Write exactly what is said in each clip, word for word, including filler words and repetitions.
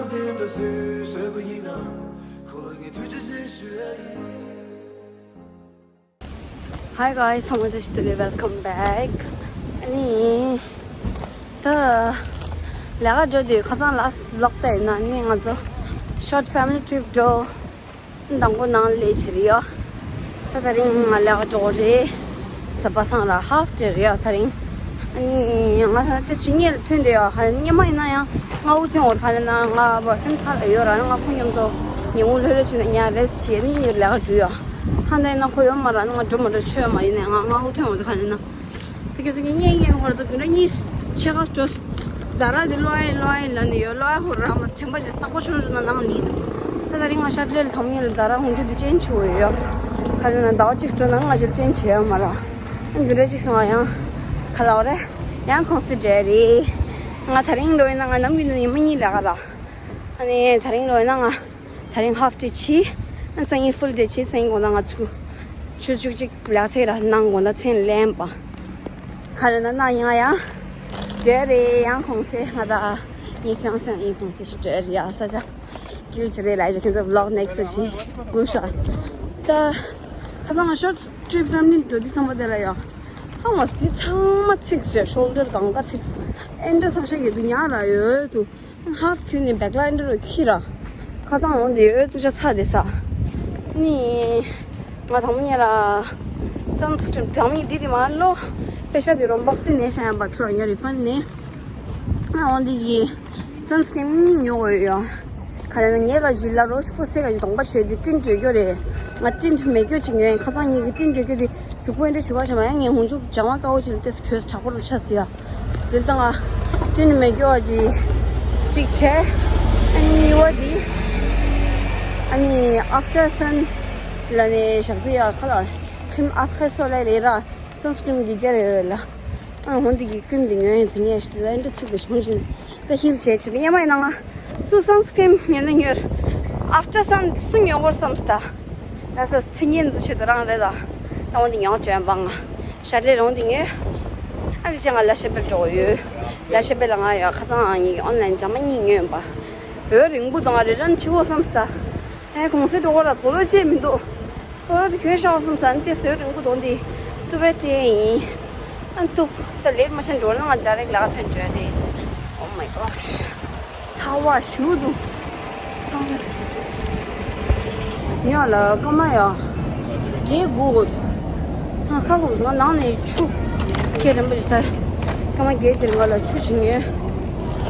Hi guys, ཚང་མ་བཀྲ་ཤིས་བདེ་ལེགས། Welcome back. ཨ་ནི་ད་ལས་ཀ་འགྲོ་དུས་ཁ་སང་last vlog དེ་ཡིན་ན་ནི་ང་ཚོ་short family trip འགྲོ། དང་པོ་ནང་ལས་བྱེད་རེད་ཡ། ད་དེ་རིང་ང་ལས་ཀ་འགྲོ་གི་རེད། གཟའ་པ་སངས་ར་half day རེད་ཡ་དེ་རིང་། ཨ་ནི་ང་ད་ལྟ་ཕྱི་ཉལ་ཐོན་བསྡད་ཡ། ཧ་ཉི་མ་ཡིན་ན་ཡང་ང་དབུགས་ཐོན་འོར་ག་ལ་ན་ང་boyfriend ཕ་ལ་ཡོད་ར། ང་ཁོ་མཉམ་དུ་ཉལ་ངུ་ལྷོད་ལྷོད་བྱས་ན་ཉལ་རེས་བྱས་ནི་ལས་ཀ་འགྲོ་ཡ། ད་ལྟ་ཡིན་ན་ཁོ་ཡོད་མ་ར། ང་འགྲོ་མ་འགྲོ་ཆོད་མ་ཡིན་ནས་ང་ང་དབུགས་ཐོན་འོར་ག་ལ་ན། དེ་ག་ཚོད་ཀྱི་གཉེན་ཉེ་ཧོར་དུ་དུས་ར་གཉིས་ཆེ་ཁ་སྤྲོ། ཛ་ར་དེ་ལོ་ཨེ་ལོ་ཨེ་ལ་ནི་ཡོད། ལོ་ཨེ་ཧོར་ར་མ་ཆེན་པ་ཅིག་སྟག་པོ་ཆུང་ཆུང་ན་ནང་ལི། ད་ད་རིང་ང་ཤར་ལེ་ལ་དམ་ཉེ་ལ་ཛ་ར་ཧུང་ཆུ་དུ་ཅན་ཆུ་ཡོད། ཁ་ལ་ན་ཟླ་བ་གཅིག་སྤྲོ་ན་ང་ཅིག་ཅན་ཆེ་ཡོད་མ་ར། དུས་ར་གཅིག་སོང་ཡང་ཁ་ལ་བ་རེ་ཡང་ཁོང་སི་འདྲེ་རེད། ང་ད་རིང་འགྲོ་ཡིན་ན་ང་ནམ་གི་ནི་ཉི་མ་གཉིས་ལས་ཀ་ར། ཨ་ནི་ད་རིང་འགྲོ་ཡིན་ན་ང་། ད་རིང་half day ཆི། སང་ཉིན་full day ཆི། སང་ཉིན་དགོང་དག་ང་ཚོ་ཆུ་ཚོད་བཅུ་གཅིག་ལ་ཚེ་ར་ནང་དགོང་དག་མཚན་ལེན་པ། ག་རེ་ན་ན་ཡང་ཡང་འདྲེ་རེད། ཡང་ཁོང་ཚེ་ང་ད་ངའི་ཁྱང་སང་ཡིན་ཁོང་ཚེ་ཞིག་འདྲེ་རེད་ཡ། ས་ཆ་ཀྱི་ཅི་རེད་ལ་ཡ་ཁྱེད་ཚོ་vlog next ཞིག་དགོས་ཤ། ད་ཁ་སང་short trip family འགྲོ་དུས་ཚང་མ་དེ་ལ་ཡ། ཧང་བ་སི་ཚང་མ་ཚིག་ཟེར། shoulder གང་ག་ཚིག་ཨེ་འདྲ་ཚབ་ཤ་ཡོད་དུ་ཉག་ར་ཡོད་དུ། ཧབ་ཁྱོད་ནི་བེག་ལ་འདྲ་རུ་ཁྱི་ར། ཁ་ཚང་འོང་དེ་ཡོད་དུ་ཆ་ཚ་དེ་ས། ནི། ང་དང་མི་ལ། sunscreen དང་མི་འདི་དེ་མ་ལོ། པེ་ཤ་དེ་རོམ་བག་སི་ནས་ཤ་ཡང་པ་ཚུར་ཡ་refund ནས། ང་འོང་དེ་གི། sunscreen མི་ཉོ་གི་ཡོད། ག་རེ་ན་ངས་ག་ཞི་ལ་རོ་ཤི་ཕོ་སེ་ག་ཞི་གདོང་པ་ཆོས་དེ་ཏིན་བྲོས་རྒྱུ་རེད། ང་ཏིན་མེད་རྒྱུ་ཅིག་ཉོས། ཁ་ཚང་ཉིད་ཀྱི་ཏིན་བྲོས་རྒྱུ་དེ་གཟུགས་པོ་འདྲ་བྱུག་པ་བྱ་མ་ཡང་ངས་ཧུང་ཆུ་ལྗང་བ་དཀར་བོ་ཅིག་ལ་ཏེས་གོས་དྲག་པོ་རུ་ཆ་ཟི་ཡ། དེ་ལྟ་ང་ཏིན་མེད་རྒྱུ་བ་ཅིག་ཅིག་བྱས། ཨ་ནི་གཉིས་པ་དེ། ཨ་ནི་after sun ལ་ནས་ཞག་ཚི་ཡ་ཁ་ལ་cream après soleil རེད་ར། sunscreen གི་ཇེ་རེ་རེ་ལ། ཨ་ཧོན་དེ་གི་cream དེ་ཉོས་ཡིན་དེ་ནས་ཞི་ལ་འདྲ་ཚིག་དེ་བྱུང་ཞིང་། ད་ཧིལ་བྱས་ཆེ་དེ་ཉེ་མ་ཡིན་ན་ང་སུ་sunscreen ཉོས་ན་ཉོས། after sun སུ་ཉོ་བར་བསམ་སྟ། ད་ས་ཚིག་ཉིན་འཛི་ཆེ་དེ་རང་རེད་ད། ད་འོན་དེ་ཉོ་བྱས་པ་ང་ཤ་ཏྲེ་རོང་དེ་ཉོས། ཨ་དེ་ཆ་ང་ལ་ཤ་པེལ་འགྲོ་ཡོད། ལ་ཤ་པེལ་ལ་ང་ཡོད་ཁ་སང་ཨ་ཉིད་ཀྱི་online ཇ་མ་གཉིས་ཉོས་པ། འོད་རིང་པོ་དང་རི་རན་ཆི་བོ་བསམ་སྟ། ཨེ་གོང་སེ་འགྲོ་བ་ལ་དོ་ལོ་ཅེས་མི་འདུག་དོ་ལོ་དེ་ཁྱོད་ཤག་བསམ་ས་ཨན་ཏེ་སོས་རིང་པོ་དོན་དེ་ཏུ་བེ་ཏྲེ་ཡིན། ཨན་ཏུ་ད་ལེར་མ་ཆེན་འགྲོ་ན་ང་འཇའ་རེག་ལག་ཐོན་བྱོས་ཏེ། Oh my gosh. ཚ་བ་ཞུ་འདུག་ཉོ་ལ་ཀ་མ་ཡ། གེ་གུ་ང་ཁ་ཁོམ་སོང་ནང་ནས་ཆུ། ཁྱེད་རིན་པོ་ཆེ་ད། ཀ་མ་གེ་དེར་ང་ལ་ཆུ་ཅིག་ཉོས།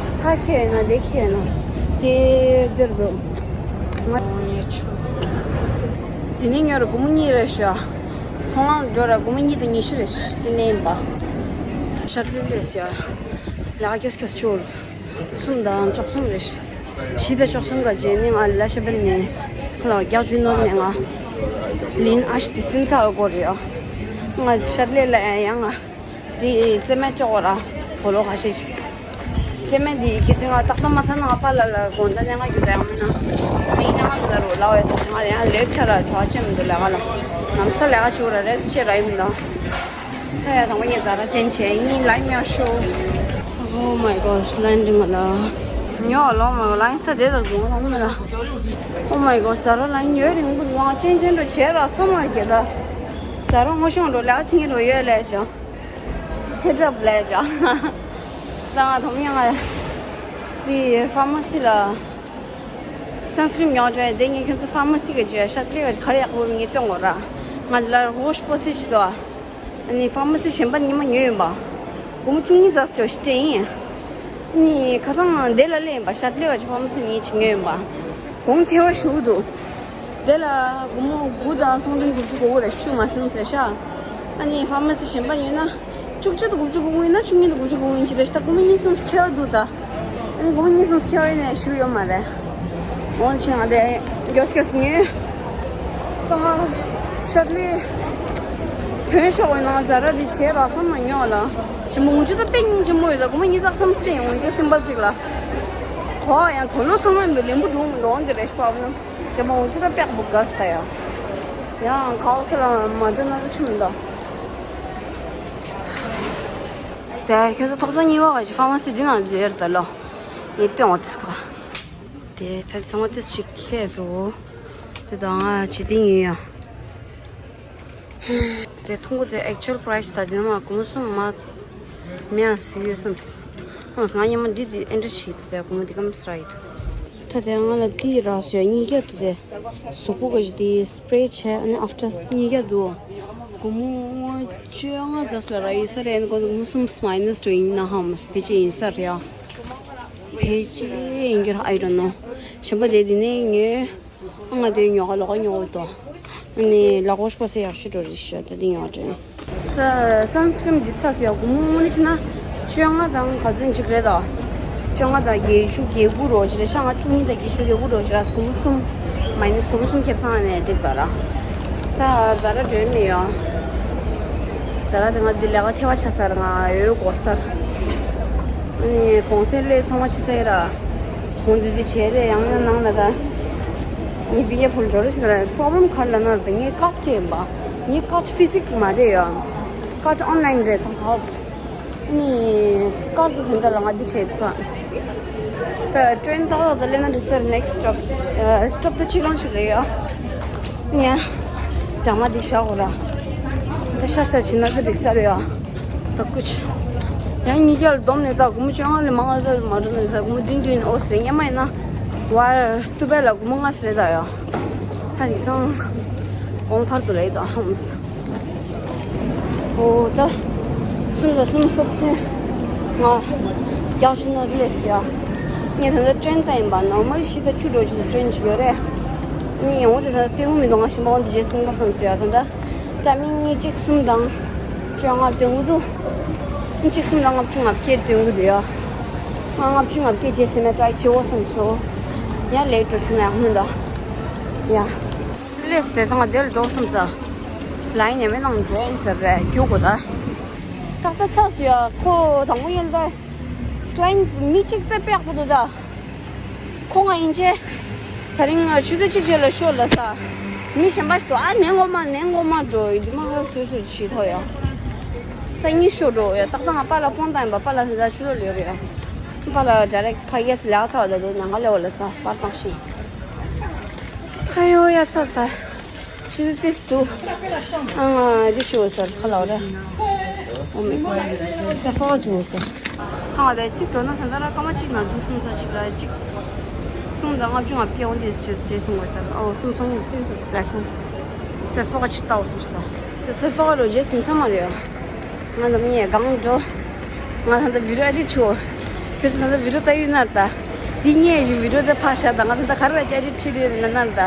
ཆུ་ཕ་ཁྱེད་ཡིན་ན་དེ་ཁྱེད་ཡིན་ན། དེ་དེར་འདུག་ང་ཆུ། དེ་ནས་ཉོ་ར་སྒོར་མོ་གཉིས་རེད་ཤག་ཚོང་ཁང་འགྲོ་ར་སྒོར་མོ་གཉིས་དང་ཉི་ཤུ་རེད་ཤག་དེ་ནས་ཡིན་པ། ཤར་ལི་རེད་ཤག་ལ་ཁྱོད་ཁྱོད་ཆུ། གསུམ་དང་བཅུ་གསུམ་རེད། བཞི་དང་བཅུ་གསུམ་ག་བྱས་ནས་ང་ལ་ཤ་པན་ནས་ཁ་ལག་བརྒྱ་བཅུ་ནོར་ནས་ང་ལིན་ཨ་ཤི་དེ་སིན་ཚ་བ་གོ་རེད་ཨ། ང་ཤར་ལེ་ལ་ཡང་ང་དེ་རྩེ་མེད་ཅོག་ར་གོ་ལོ་ཁ་ཤས་ཤིག་རྩེ་མེད་དེ་གལ་སྲིད་ང་ཏག་ཏག་མ་ཚར་ན་ང་པཱ་ལགས་ལ་དགོང་དག་གནས་ང་རྒྱུ་ད་ཡང་མིན་ན་སེང་གནས་ང་རྒྱུ་ད་རུ་ལ་བས་ང་ཡང་ལེབ་ཆ་ར་གྲོགས་ཆེ་མི་འདུག་ལ་ག་ལ་ནམ་ས་ལ་ག་ཆུ་ར་རེས་ཆེ་ར་ཡིན་མི་འདུག་ད་ཡ་དང་པོ་ངས་ཛ་ར་ཅན་བྱས་ཡིན་ལ་ཉོ་ཤོ། Oh my gosh, ལན་འདི་མ་ལ། ཉོ་ལོ་མ་ལ་ཡིན་ས་དེ་དང་དགོང་ལ་མ་ལ། Oh my gosh, ཛ་ར་ལ་ཉོ་རིང་པོ་ལ་ཅན་ཅན་འགྲོ་བྱས་ར་སོ་མ་གེ་ད། ཛ་ར་ངོ་ཤོང་འགྲོ་ལ་ཕྱིན་རོ་ཡོད་ལས་ཅང་། ཧེ་ཌབ་ལས་ཅང་། ད་ང་དང་མྱང་ང་། དེ་ཕ་མ་སི་ལ། སན་སི་ཀྲིམ་ཉོ་བྱས་དེ་ངས་ཁྱོད་ཚོ་ཕ་མ་སི་གི་ཇེ་ཤ་ཏི་ལི་ག་ག་རེ་ཡག་པོ་ངས་སྟོན་གོ་ར། ང་ལ་ཧོ་ཤ་པོ་སི་ཞིག་དོ། ཨ་ནི་ཕ་མ་སི་གཞན་པ་ཉི་མ་ཉོས་ཡིན་པ། སྒོར་མོ་བཅུ་གཉིས་ཙམ་ཞིག་སྤྲད་ཡིན། ཨ་ནི་ཁ་སང་དེ་ལ་སླེབས་ཡིན་པ་ཤ་ཏི་ལི་ག་ཕ་མ་སི་ནས་ཅིག་ཉོས་ཡིན་པ། གོང་ཐེ་བ་ཞུ་འདུག་དེ་ལ་སྒོར་མོ་དགུ་དང་སུམ་སྟོང་དགུ་བཅུ་གོ་དགུ་རེ་བཅུ་མ་སུམ་ཟེར་ཤག་ཨ་ནི་ཕ་མ་སི་གཞན་པ་ཉོས་ན། བཅུ་གཅིག་དང་དགུ་བཅུ་གོ་དགུ་ཡིན་ན་བཅུ་གཉིས་དང་དགུ་བཅུ་གོ་དགུ་ཡིན་ཅི་རེད་ཤག་ད་སྒོར་མོ་གཉིས་གསུམ་ཁེ་བ་འདུག་ད། ཨ་ནི་སྒོར་མོ་གཉིས་གསུམ་ཁེ་བ་ཡིན་ནས་ཞུ་ཡོད་མ་རེད། འོན་ཆེ་ང་དེ་མགྱོགས་སྐྱོས་ཉོས། ད་ང་ཤར་ལི། དོན་ཤོག་འོས་ན་ཛ་ར་དེ་བྱས་རག་སམ་མ་ཉོ་ལ། ཞིམ་པོ་འུ་ཅུ་ད་པེང་ཞིམ་པོ་ཡོད་ད་སྒོར་མོ་གཉིས་ཙག་ཙམ་སྟེང་འུ་ཅུ་སིམ་པ་ཅིག་ལ། གོ་ཡང་དོ་ལོ་ཚང་མ་མི་ལེན་པོ་འགྲོ་མི་འདུག་འོན་ཏེ་རེ་ཤ་པ་ནམ། ཞེ་མ་འུ་ཅུ་ད་པེག་བུ་ག་སི་ད་ཡ། ཡང་ཁ་ཁ་ས་ལ་མ་འདྲ་ན་ད་ཆུ་མི་འདུག་དེ་ཁྱོད་ཚོ་ཐོག་ཚང་གཉིས་པ་ག་ཅི་ཕ་མ་སི་འདི་ནང་འཛུལ་ཡར་ད་ལོ། ངས་སྟོན་འོ་དེ་སྐ་དེ་ད་ཚང་མ་ཏིས་ཅིག་ཁྱེད་འགྲོ། དེ་དང་ང་ཇི་ཏིང་ཡིན་ཡ། དེ་ཐུང་གུ་དེ་actual price ད་དེ་ནང་སྒོར་མོ་གསུམ་མ་མེད་ཟེར་ཡོད་བསམ། ཨོ་ང་ཉི་མ་འདི་དེ་ཨེ་འདྲ་ཞིག་དེ་སྒོར་མོ་དེ་གམ་སྲ་ཡིད། ད་དེ་ང་ལ་དེ་རག་སོ་ཡ་གཉིས་བརྒྱ་དུ་དེ་གཟུགས་པོ་ག་ཞིག་དེ་spray བྱས་ཨ་ནི་after གཉིས་བརྒྱ་དུ་སྒོར་མོ་བཅོ་ལྔ་ཙམ་ལ་རག་ཡོད་ས་རེད། ཨ་ནི་སྒོར་མོ་གསུམ་minus དུ་ཡིན་ན་ཧམ་ཕལ་ཆེར་ཡིན་ས་རེད་ཡ། ཕལ་ཆེར་ཡིན་གྱི་ར། I don't know། གཞན་པ་དེ་དེ་ནས་ཉོས། ང་དེ་ཉོ་ག་ལོག་ཉོ་འོ་དོ། ཨ་ནི་ལག་ཧོ་ཤ་པོ་སེ་ཡག་ཤོས་འགྲོ་རེད་ཤག་ད་དེ་ཉོ་དྲན། ད་sunscreen འདི་ཚ་སུ་ཡག་སྒོར་མོ་དངོས་གནས་བྱས་ན་བཅོ་ལྔ་དང་ག་ཚོད་ཅིག་རེད་ད། བཅོ་ལྔ་དང་བརྒྱད་ཅུ་གྱ་དགུ་རོ་ཅིག་རེད་ཤག་ང་བཅུ་གཉིས་དང་བརྒྱད་ཅུ་གྱ་དགུ་རོ་ཅིག་ར། སྒོར་མོ་གསུམ་minus སྒོར་མོ་གསུམ་ཁེབས་སང་ནས་འགྲིག་ག་ར། ད་ཛ་ར་འགྲོ་མི་ཡོང་། ཛ་ར་དེ་ང་འདི་ལས་ཀ་ཐེ་བ་ཆ་ས་ར། ང་འོས་གོ་ས་ར། ཨ་ནི་གོང་སེ་ལས་ཚང་མ་ཆི་ས་ཡ་ར། གོང་དུ་དེ་བྱས་རེད། ཡང་ཡང་ནང་ལ་ད་ངའི་བི་ཡ་ཕུལ་འགྲོ་རེད་ཟེར་ར། problem ག་རེ་ལབ་ན་རེད་ད། ངའི་ཀར་ཌི་དེ་ཡིན་པ། ངའི་ཀར་ཌི་ཕི་ཛིག་མ་རེད་ཡ། ཀར་ཌི་ཨོན་ལ་ཡིན་རེད་ད། ཧའོ། ཨ་ནི་ཀར་ཌི་དེ་འདྲ་ལ་ང་འདི་བྱས་ད། ད་ཀྲེན་ཏག་ཏག་ད་སླེབས་ན་འགྲིག་ས་རེད། next stop ཨ་stop ད་ཕྱི་གང་ཞིག་རེད་ཡ། ཡ། ཇ་མ་འདི་བཞག་གོ་ར། ད་ཤ་ཤ་བྱིན་ན་ད་འགྲིག་ས་རེད་ཡ། ད་ཀུ་ཆ། ཡང་གཉིས་བརྒྱ་ལ་བསྡོམས་ནས་ད་སྒོར་མོ་བཅོ་ལྔ་ལས་མང་ང་ད་མ་འགྲོ་ན་ས། སྒོར་མོ་བདུན་བདུན་ཨོ་ཟེར་སྔོན་མ་ཡིན་ན་ཝར་ཏུ་བེ་ལ་སྒོར་མོ་ལྔ་ཟེར་ད་ཡ། ད་ནི་སང་གོང་འཕར་དུ་ལ་ཡི་ད་ཧམ་ས། ཨོ་ད་གསུམ་དང་གསུམ་སོབ་ཐེ་ང་རྒྱག་ཆུ་ན་རི་ལས་ཡ། ངས་ད་ལྟ་ཀྲེན་ད་ཡིན་པ་ནོར་མལ་བཞི་དང་བཅུ་འགྲོ་ཆུ་ད་ཀྲེན་ཅིག་ཡོད་རེད། ནི་ཡང་འོ་དེ་ད་ལྟ་སྟོན་གུ་མི་འདུག་ང་ཞིམ་པ་འོ་འདི་རྗེས་སིང་པ་བསམ་སོ་ཡ། ད་ལྟ་ཊ་མིང་གཉིས་གཅིག་གསུམ་དང་བཅོ་ལྔ་སྟོན་གུ་འདུག་གཅིག་གསུམ་དང་ལྔ་བཅུ་ང་བརྒྱད་སྟོན་གུ་འདུག་ཡ། ང་ལྔ་བཅུ་ང་བརྒྱད་རྗེས་སིང་ན་ཊ་རའི་བྱེད་འོ་བསམ་སོ། ཡ་ལེགས་འགྲོ་ཆུ་ན་ཡག་མི་འདུག་ཡ། ལེས་དེ་ཚང་དེར་འགྲོ་བསམ་ས། ལའི་ནས་མི་ནང་འགྲོ་ཡིན་ཟེར་རེད། རྒྱུག་གོ་ད། ཏག་ཏག་ཚ་སུ་ཡ། ཁོ་དང་པོ་ཡིན་ད། ཀླའི་མི་གཅིག་ད་དཔེ་ཡག་པོ་འདུག་ད། ཁོ་ང་ཡིན་ཆེ། ད་རིང་ང་ཆུ་ཚོད་གཅིག་རྗེས་ལ་ཤོག་ལ་ས། མི་གཞན་པ་ཞིག་འདུག་ཨ་ནེ་ངོ་མ་ནེ་ངོ་མ་འགྲོ་ཡི་འདི་མ་ཧ་སུ་སུ་ཆི་ཐོ་ཡ། སང་ཉིན་ཤོག་འགྲོ་ཡ། ཏག་ཏག་ང་པཱ་ལགས་ཕོན་བཏང་ཡིན་པ། པཱ་ལགས་ད་ཆུ་ལོ་ལོས་རེད་ཡ། པཱ་ལགས་ཌའི་རེག་ཕ་གིར་ལས་ཀ་ཚར་བ་ད་དེ་ནང་ང་ལས་འོ་ལ་ས་པར་བཏང་ཤིང་། ཨ་ཡོ་ཡ་ཚ་སྟ། ཆུ་ཚོད་ཏིས་འདུག་ཨ་ང་འདི་ཆུ་བོ་སར་ཁ་ལ་བ་རེད། ཨོ་མའི་གོཌ། སེ་ཕོ་ཆུ་བོ་སར། ཁང་བ་དེ་གཅིག་འགྲོ་ན་ད་ལྟ་ར་སྐར་མ་གཅིག་ནང་འདུག་གསུམ་ས་གཅིག་ལ་གཅིག་གསུམ་དང་ལྔ་བཅུ་ང་བརྒྱད་འོང་དེ་ཞེས་ཞེས་གསུང་བ་སར། ཨོ་གསུམ་སོང་ཡོད་ཏིས་སར་ལ་ཆུང་། སེ་ཕོ་ཆི་ལྟ་བ་སོང་ས། སེ་ཕོ་ལོ་རྗེས་སིམ་ས་མ་རེད། ང་ནམ་ངས་གང་འགྲོ། ང་ད་ལྟ་བི་ཌིའོ་ཨེ་ཌིཊ་བྱེད། ཁྱོད་ཚོ་ད་ལྟ་བི་ཌིའོ་ལྟ་ཡོད་ན་ད། འདི་ངས་ཞུ་བི་ཌིའོ་དེ་ཕར་བཞག་ད། ང་ད་ལྟ་ག་རེ་ལ་ཅ་རི་ཁྲིད་ཡོད་ན་ན་ད།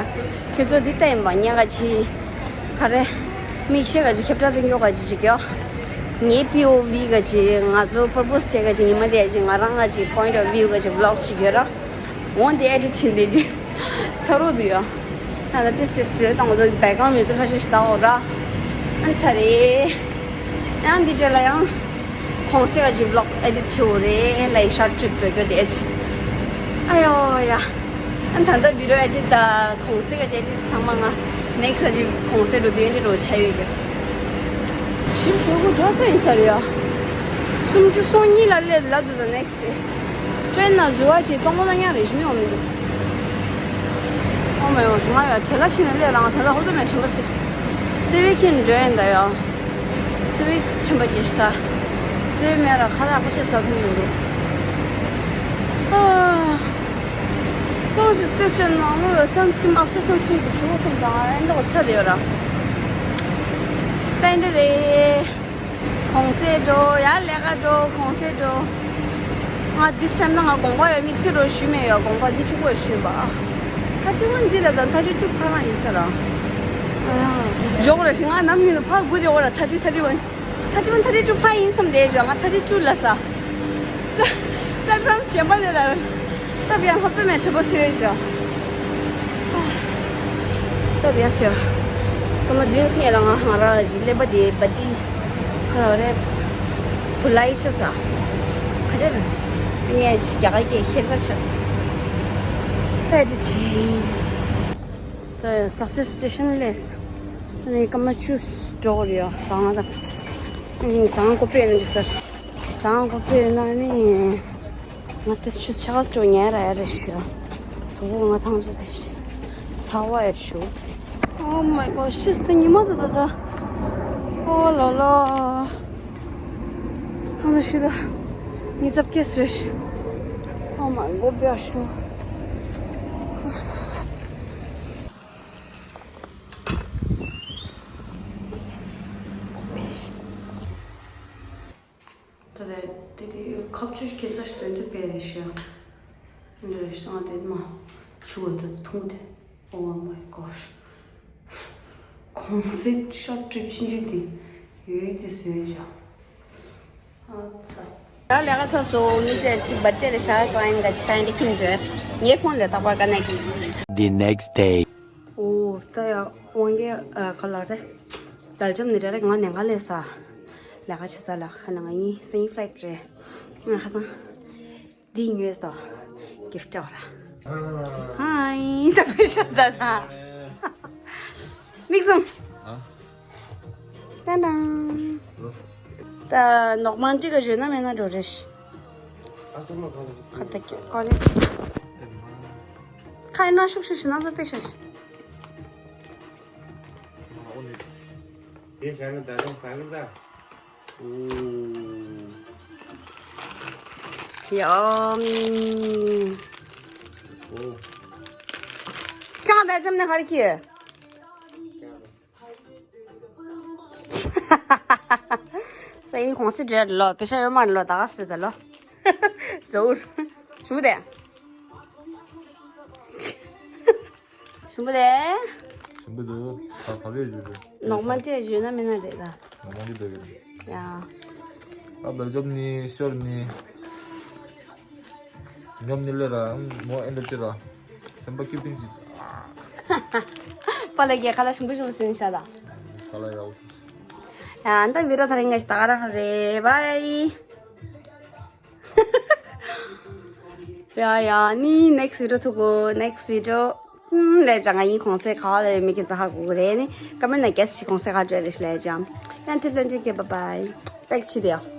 ཁྱོད་ཚོ་འདི་ལྟ་ཡིན་པ་ངས་ག་ཅི། ག་རེ། མིག་ཤེལ་ག་ཅི་ཁྱབ་བསྒྲགས་སྟོན་རྒྱུ་ག་ཅི་ཅིག་ཡོད། ངའི་པི་ཨོ་ཝི་ག་ཅི། ང་ཚོ་པར་པོ་སི་དེ་ག་ཅི། ཉི་མ་དེ་ག་ཅི། ང་རང་ག་ཅི་པོ་ཡིན་ཊི་ཨོཕ་ཝིའུ་ག་ཅི་བི་ལོག་ཅིག་ཡོད་ར། འོན་ཏེ་ཨེ་ཌིཊ་བྱེད་འདི་དུས་ཚ་རོགས་འདུག་ཡ། ད་ལྟ་ཏིས་ཏིས་ཏིར་དང་འོ་དོ་བེག་གྷ་རའུན་མིའུ་ཟིག་ཁ་ཤས་ཤིག་བཏང་འོ་ར། ཨ་ཚ་རེད། ཡང་འདི་རྗེས་ལ་ཡང་གོང་སེ་ག་ཅིག་བི་ལོག་ཨེ་ཌིཊ་བྱེད་འོ་རེད། ལའིག་ཤོཊ་ཀི་ལིབ་འགྲོ་རྒྱུ་དེ་ཨེ་ཅི། ཨ་ཡོ་ཡ། ཨ་ད་ལྟ་བི་ཌིའོ་ཨེ་ཌིཊ་དང་གོང་སེ་ག་ཅིག་ཨེ་ཌིཊ་ཚང་མ་ང་ནེག་སི་ག་ཅིག་གོང་སེ་འགྲོ་དུས་ཨེ་ཌིཊ་འགྲོ་ཆ་ཡོད་ཀྱི། ཞིབ་ཞུ་དགོས་འགྲོ་ས་ཡིན་ས་རེད་ཡ། སུམ་ཅུ་སོ་གཉིས་ལ་སླེབས་ལབ་འདུག་ད་ནེག་སི་ཊི་དེ། ཀྲེན་ན་འཛུལ་བ་ཞིག་གཏོང་གོ་ན་ཉག་རེ་ཞིག་མི་འོང་མི་འདུག་ཨོ་མའི་གོཌ། ང་ཡ་བྲེལ་བ་ཆེ་ནས་སླེབས་རང་ད་ལྟ་ཧོབ་ཏེ་མེད་དྲན་པ་ཚོས། སི་ཝི་ཁྱེར་འགྲོ་ཡིན་ད་ཡ། སི་ཝི་དྲན་པ་ཅིག་ཤི་ད། སི་ཝི་མེད་ར་ཁ་ལག་པོ་ཆེ་ཟ་ཐུབ་མི་འདུག་ཨ། ཁོང་གི་སི་ཊེ་ཤན་ནང་ལོགས་ལ་སན་སི་ཀྲིན་ཨབ་ཊར་སན་སི་ཀྲིན་གྱི་ཆུ་བོ་གསུམ་ཚང་ཨེ་འདྲ་བ་ཚ་དེ་ཡོད་ར། ད་ཨེ་འདྲ་རེད། གོང་སེ་འགྲོ་ཡ་ལས་ཀ་འགྲོ་གོང་སེ་འགྲོ། ང་this time ན་ང་དགོངས་པ་ཡ་དམིགས་བསལ་རོ་ཞུས་མེད་ཡ། དགོངས་པ་འདི་གཅིག་པོ་ཞུས་པ། ཐ་ཅི་ཝན་འདི་ལ་དང་ཐ་ཅི་ཀྲུ་ཕ་རང་ཡིན་ས་ར། འཇོག་ར་ཞིག་ང་ནམ་ཡིན་ཕ་དགུ་དེ་འོ་ར་ཐ་ཅི་ཐ་ཅི་ཝན། ཐ་ཅི་ཝན་ཐ་ཅི་ཀྲུ་ཕ་ཡིན་བསམ་དེ་ཞོ་ང་ཐ་ཅི་ཀྲུ་ལ་ས། པླེ་ཊི་ཕོམ་གཞན་པ་དེ་ལ། སྟབས་ཡག་ཧབ་ཏུ་མེད་དྲི་པོ་སེ་བས་ཤོ། སྟབས་ཡག་ཤོ། སྐར་མ་བདུན་ཚིག་ལ་ང་ང་ར་ཞིག་ཀླད་པ་དེ་བ་དི། ཁ་ལ་རེ། བུ་ལའི་ཆ་ས། ཁ་ཅར། ངས་རྒྱ་གར་གྱི་ཤེས་ཚ་ཆ་ས། ད་ཅི་ཆེ། ད་སག་སེ་སི་སི་ཊེ་ཤན་ལས། ནི་སྐར་མ་བཅུ་འགྲོ་གི་རེད་ཟ་ང་ད། ནི་ཟ་ང་ཀོ་པེ་ནི་འགྲིག་ས། ཟ་ང་ཀོ་པེ་ན་ནི། ང་ཏི་ཆུ་ཆག་སྤྲོ་ཉལ་ར་ཡ་རེ་ཞུ། ཨོ་ང་ཐང་ཆད་དེ། ཚ་བ་ཡ་ཤུ། Oh my god, ཤིས་ཏུ་ཉི་མ་ད་ད་ད། ཨོ་ལ་ལ། ཐང་ད་ཤི་ད། ཉི་ཚབ་ཀེས་རེ། Oh my god, བེ་ཤུ། ད་ལྟ་དེ་དེ་ཁ་ཆུ་སྐྱེ་ཚ་ཞིག་དོན་དུ་སྤེལ་རེ་ཤི། འདི་རེ་སང་དེ་མ་ཆུ་བ་དེ་འཐུང་དེ། Oh my gosh. གོང་སེ་ཤ་གྲིབ་ཤིན་ཅིག་དེ་ཡོད་དེ་བཟོས་བཞག་ཨ་ཚ། ད་ལས་ཀ་ཚ་སོ་མི་ཅེ་ཅིག་བར་ཏེ་རེ་ཤ་ཀ་ཡིན་ག་ཅི་ད་ཡིན་དེ་ཁྱིམ་འདོད། ངའི་ཕོན་ལ་རྟག་པར་ཀ་ནེག་ཊི། The next day. ཨོ་ད་ཡ་དབང་གི་ཨ་ཁ་ལག་རེད། ད་ལྕམ་ནི་རེ་རེ་ང་ནས་ང་ལས་ས། ལས་ཀ་བྱེད་ས་ལ་ཁ་ན་ང་གཉིས་སེང་ཕ་ལའི་ཊི་རེད། ང་ཁ་སང་། འདི་ཉོས་དོ། གིཕ་ཊི་འོ་ར། ཧའི། ད་པེ་ཤ་ད་ན། མིག་ཟུམ། ཨ། ཏན་ཏན། ད་ནོག་མན་ཏི་ག་ཞོན་ན་མེད་ན་འགྲོ་རེ་ཤི། ཁ་ཏ་ཀི་ཀོ་ལེ། ཁ་ཡིན་ན་ཤུགས་ཤིག་ཤིག་ན་ཚོ་པེ་ཤ་ཤི། དེ་ཤ་ན་ད་རུང་ས་གི་ད། ཨུ། Yummy. Let's go. ཁྱོད་བེལ་ཇམ་ནས་ག་རེ་ཁྱེར། སའི་གོང་སེ་འདྲེ་ལོ་པེ་ཤ་ཡོད་མ་ལོ་ད་ག་སེ་ད་ལོ། ཛོར། ཞུ་དེ། ཞུམ་པོ་དེ། ཞུམ་པོ་དེ། ད་ག་རེ་ཡོད་རེད། ནོག་མ་ཏྲེ་ཡོད་ན་མེད་ན་རེད་ད། ནོག་མ་ཏྲེ་དེ་རེད། ཡ། ད་བེལ་ཇམ་ནི་ཤར་ནི། ཉམས་ནི་ལེ་ར་མོ་ཨེན་ད་ཅི་ར། སེམས་པ་ཀིར་ཏིང་ཅི། པ་ལ་གེ་ཁ་ལ་ཞུམ་པོ་ཞུམ་པོ་སེམས་ཤ་ད། ཁ་ལ་ཡག་ཡ་ཨ་ད་བི་ར་ཐ་རིང་ངས་ད་ག་རང་རེད། བའི། ཡ་ཡ་ནི་next video ཐུག་གོ next video ལས་ཅང་ཡིན་གོང་ཚེ་ག་ལས་མི་ཁྱེད་ཚ་ཧ་གོ་རེད་ནི་ཀ་མེན་ན་གེས་ཤི་གོང་ཚེ་ག་བརྗོད་རེ་ཤི་ལས་ཅང་ཡང་ཏི་ལན་ཏི་གེ་bye bye back to the